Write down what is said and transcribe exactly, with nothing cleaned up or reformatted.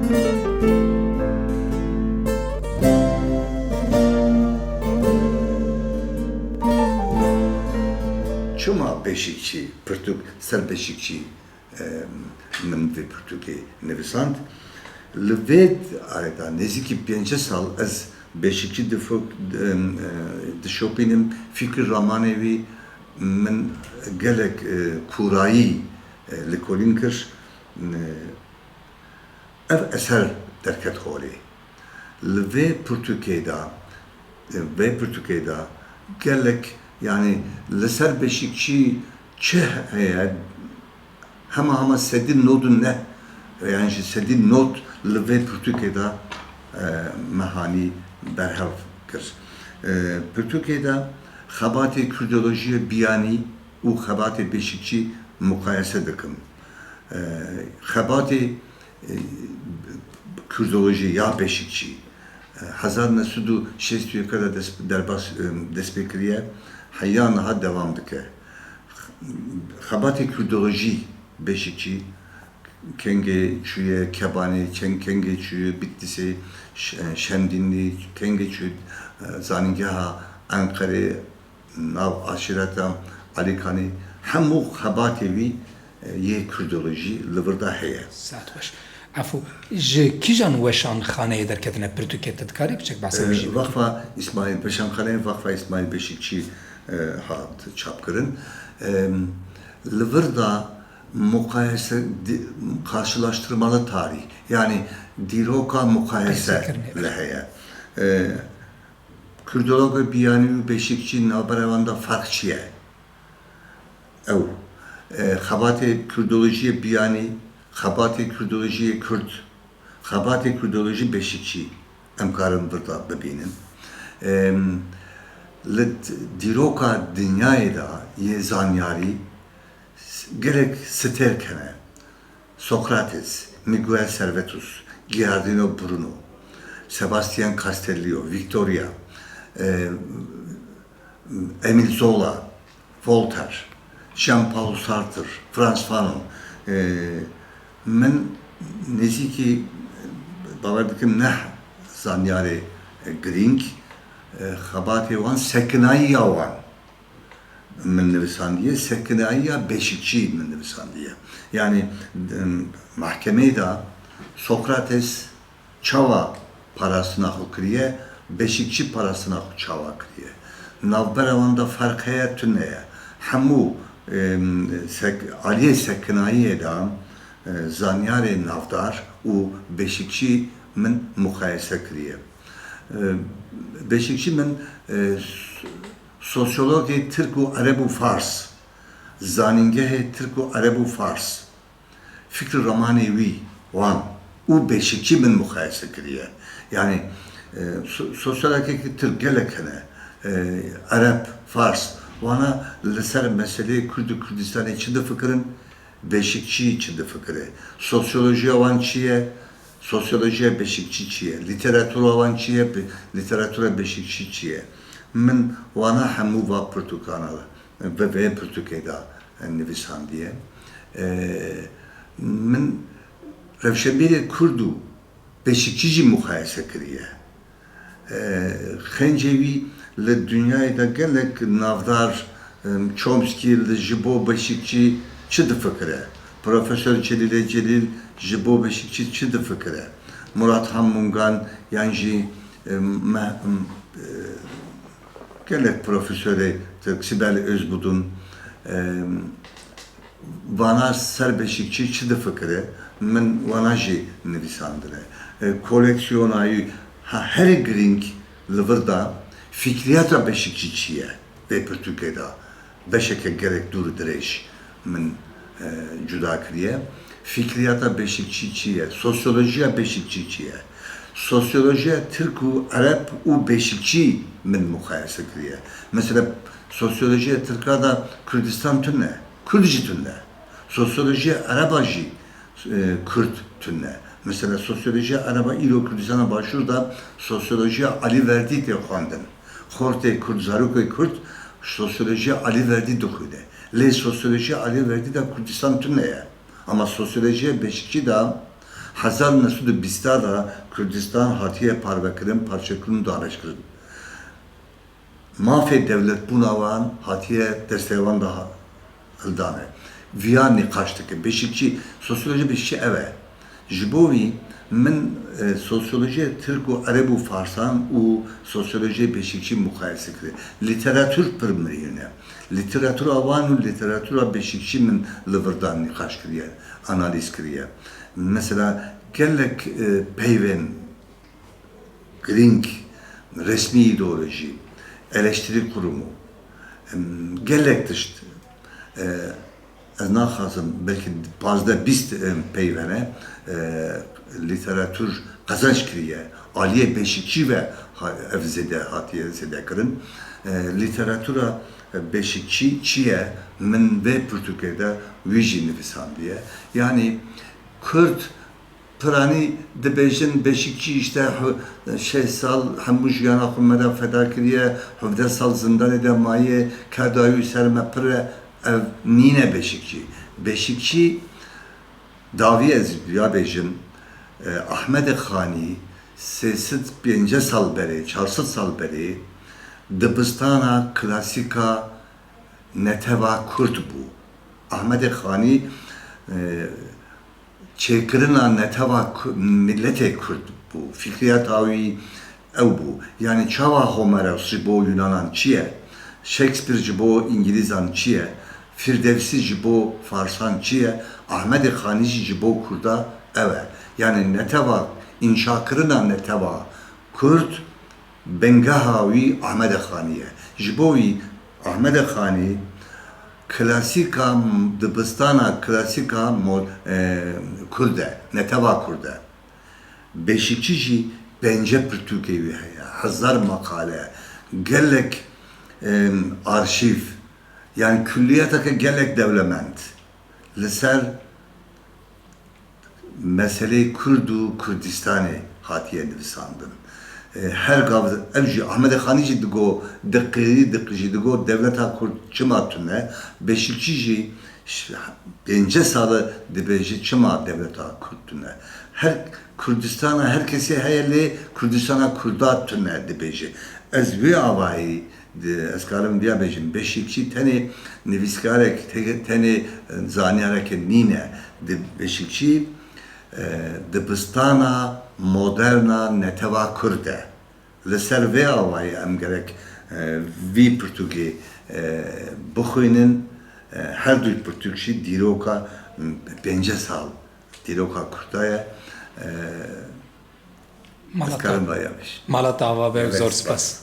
Çima Beşikçi, pirtûk ser Beşikçi, e, min vê pirtûkê nivisand. Li vê arê de nêzîkî pêncî sal ez Beşikçi difok-, e, dişopînim, fikrî ramanê wî min gelek, e, kûrayî, e, lêkolîn kir. E, Ev eser derket holê. Li vê pirtûkê de, vê pirtûkê de gelek, yanî li ser Beşîkçî çi heye, hema hema sedî nod û neh, yan jî sedî nod li vê pirtûkê de, e, me hanî berhev kir. E, pirtûkê de xebatê kurdolojiyê biyanî û xebatê Beşîkçî muqayese dikim. E, xebatê e, kurdolojî ya Beşîkçî, e, hezar neh sed û şêst û yek de dest, derbas, e, dest pê kiriye, heya niha dewam dike. Xebatê kurdolojî Beşîkçî kengê çûye Kebanê, çen-, kengê çûye Bitlîsê, Ş-, e, Şemdînlî, kengê çûye, e, zanîngeha Enqerê, nav aşîreta Alîkanî, hemû xebatê wî, e, yê kurdolojî li vir de heye. Saet xweş. Efû, ji kîjan weşanxaneyê derketine pirtûkê, tu dikarî piçek behsa wî jî bikî? E, Vakfa Îsmaîl, Weşanxaneyê Vakfa Îsmaîl Beşîkçî, e, hat çapkirin. E, li vir de muqayese, di-, karşılaştırmalı tarih, yani dîroka muqayese li heye. E, Kurdologa biyanî û Beşîkçî navbera wan de ferq çi ye? Ew, e, xebatê kurdolojiyê biyanî, xebatê kurdolojiyê kurd, xebatê kurdolojî Beşîkçî em karin vir de bibînin. Em, li d-, dîroka dinyayê de yê zanyarî s-, gelek stêrk hene. Sokrates, Miguel Servetus, Giardino Bruno, Sebastian Castellio, Victoria, e, Emile Zola, Voltaire, Jean-Paul Sartre, Frantz Fanon, e, min nêzîkî, bawer dikim, neh zanyarê girîng, e, xebatê wan, sekinayiya wan min nivisandiye, sekinayiya Beşîkçî min nivisandiye. Yanî, em, mahkemeyê de Sokrates çawa parastina xwe kiriye, Beşîkçî parastina xwe çawa kiriye. Navbera wan de ferq heye, tune ye. Hemû, em, sek-, aliyê sekinayiyê de, e, zanyarê navdar û Beşîkçî min muqayese kiriye. E, Beşîkçî min, e, s-, sosyologê tirk û ereb û fars, zanîngehê tirk û ereb û fars, fikr û ramanê wî wan û Beşîkçî min muqayese kiriye. Yanî, e, so-, sosyologekî tirk gelek hene, e, ereb, fars, wana li ser meseleyê Kurd û Kurdistanê çi difikirin, Beşîkçî çi difikire? Sosyolojiya wan çi ye? Sosyolojiya Beşîkçî çi ye? Lîteratura wan çi ye? Be-, lîteratura Beşîkçî çi ye? Min wana hemû va pirtûkana, ve, vê pirtûkê de nivîsandiye. E, min rewşenbîrê Kurd û Beşîkçî jî muqayese kiriye. E, xencê wî li dinyayê de gelek navdar, em, Chomsky li, ji bo Beşîkçî çi difikire? Profesor Celîlê Celîl ji bo Beşîkçî çi difikire? Murat Han Mungan yan jî, em, me-, em, e, gelek profesorê tirk, Sibel Özbudun, em, vana ser Beşîkçî çi difikire, min wana jî nivîsandine. E, koleksiyona wî, ha, herî girîng li vir de fikriyata Beşîkçî çi ye vê pirtûkê de? Beşeke gelek dûr û dirêj min, e, cuda kiriye. Fikriyata Beşîkçî çi ye? Sosyolojiya Beşîkçî çi ye? Sosyolojiya tirk û ereb û Beşîkçî min muqayese kiriye. Mesela, sosyolojiya tirka de Kurdistan tune, Kurd jî tune. Sosyolojiya ereba jî, e, Kurd tune. Mesela, sosyolojiya ereba îro Kurdistana Başûr de sosyolojiya Alî Verdî tê xwendin. Xortê Kurd, zarokê Kurd sosyolojiya Alî Verdî dixwîne. Lê sosyolojiya Alî Verdî de Kurdistan tune ye. Ama sosyolojiya Beşîkçî de Hezar neh sed û bîst de Kurdistan hatiye parvekirin, parçekirin û daneşkirin. Mafê dewletbûna wan hatiye destê wan de hildane. Viya nîqaş dike. Beşikçî, sosyolojî Beşikçî ev e. Ji bo wî min, e, sosyolojiya Tirk û Ereb û Farsan û sosyolojiyê Beşikçî muqayese kiriye. Lîteratûr pir mirîn e. Lîteratûra wan û lîteratûra Beşikçî min li vir da nîqaş kiriye, analîz kiriye. Mesela gelek, e, peyvên girîng, resmî îdeolojî, eleştirî kurumû, em, gelek tişt, e, ez naxwazim, belkî pazdeh bîst, em, peyvene, e, lîteratûr qezenc kiriye, aliyê Beşikçî ve ha-, ev zêde hatiye zêde kirin. E, lîteratûra Beşikçî çi ye? Min vê pirtûkê de wî jî nivîsandiye. Yanî Kurd Piranî dibêjin, Beşikçî işte hu-, şeş sal hemû jiyana xwe me de feda kiriye, hevdeh sal zindanê de maye, keda wî ser me pir e, ev nîne Beşikçî. Beşikçî, dawî ez ya bêjim, e, Ahmedê Xanî sê sed pêncî sal berê, çar sed sal berê dibistana klasîka netewa Kurd bû. Ahmedê Xanî, e, çêkirina netewa Ku-, miletê Kurd bû. Fikriyata wî ew bû. Yanî çawa Homeros ji bo Yunanan çi ye? Shakespeare ji bo Îngilîzan çi ye? Firdevsî ji bo Farsan çi ye? Ahmedê Xanî jî ji bo Kurda ew e. Yanî netewa, înşakirina netewa Kurd bingeha wî Ahmedê Xanî ye. Ji bo wî Ahmedê Xanî klasîka, dibistana klasîka mo-, e, Kurd e, netewa Kurd e. Beşikçî jî pêncî pirtûkê wî heye, hezar meqale, gelek, e, arşîv, yanî kulliyeteke gelek dewlemend li ser meseleyê Kurd û Kurdistanê hatiye nivîsandin. E, her gav, ev jî Ahmedê Xanî jî digo, diqirî, diq-, jî digo dewleta Kurd çima tune, Beşikçî jî ş-, pêncî sal e dibêje çima dewleta Kurd tune. Her Kurdistana her kesê heye lê Kurdistana Kurda tune dibêje. Ez wê avayî Di, ez karim viya bêjim, Beşikçî tenê nivîskarek, te-, tenê, e, zanyareke nîne. Di Beşikçî, e, dibistana moderna netewa Kurd e. Li ser vê awayî em gerek, e, vî pirtûkê, e, bixwînin. E, her du pirtûk jî dîroka, m, pêncî sal dîroka Kurda ye. E, Mala ez karim te-, vaya bêjim. Mala te ava be, gelek zor spas. Spas.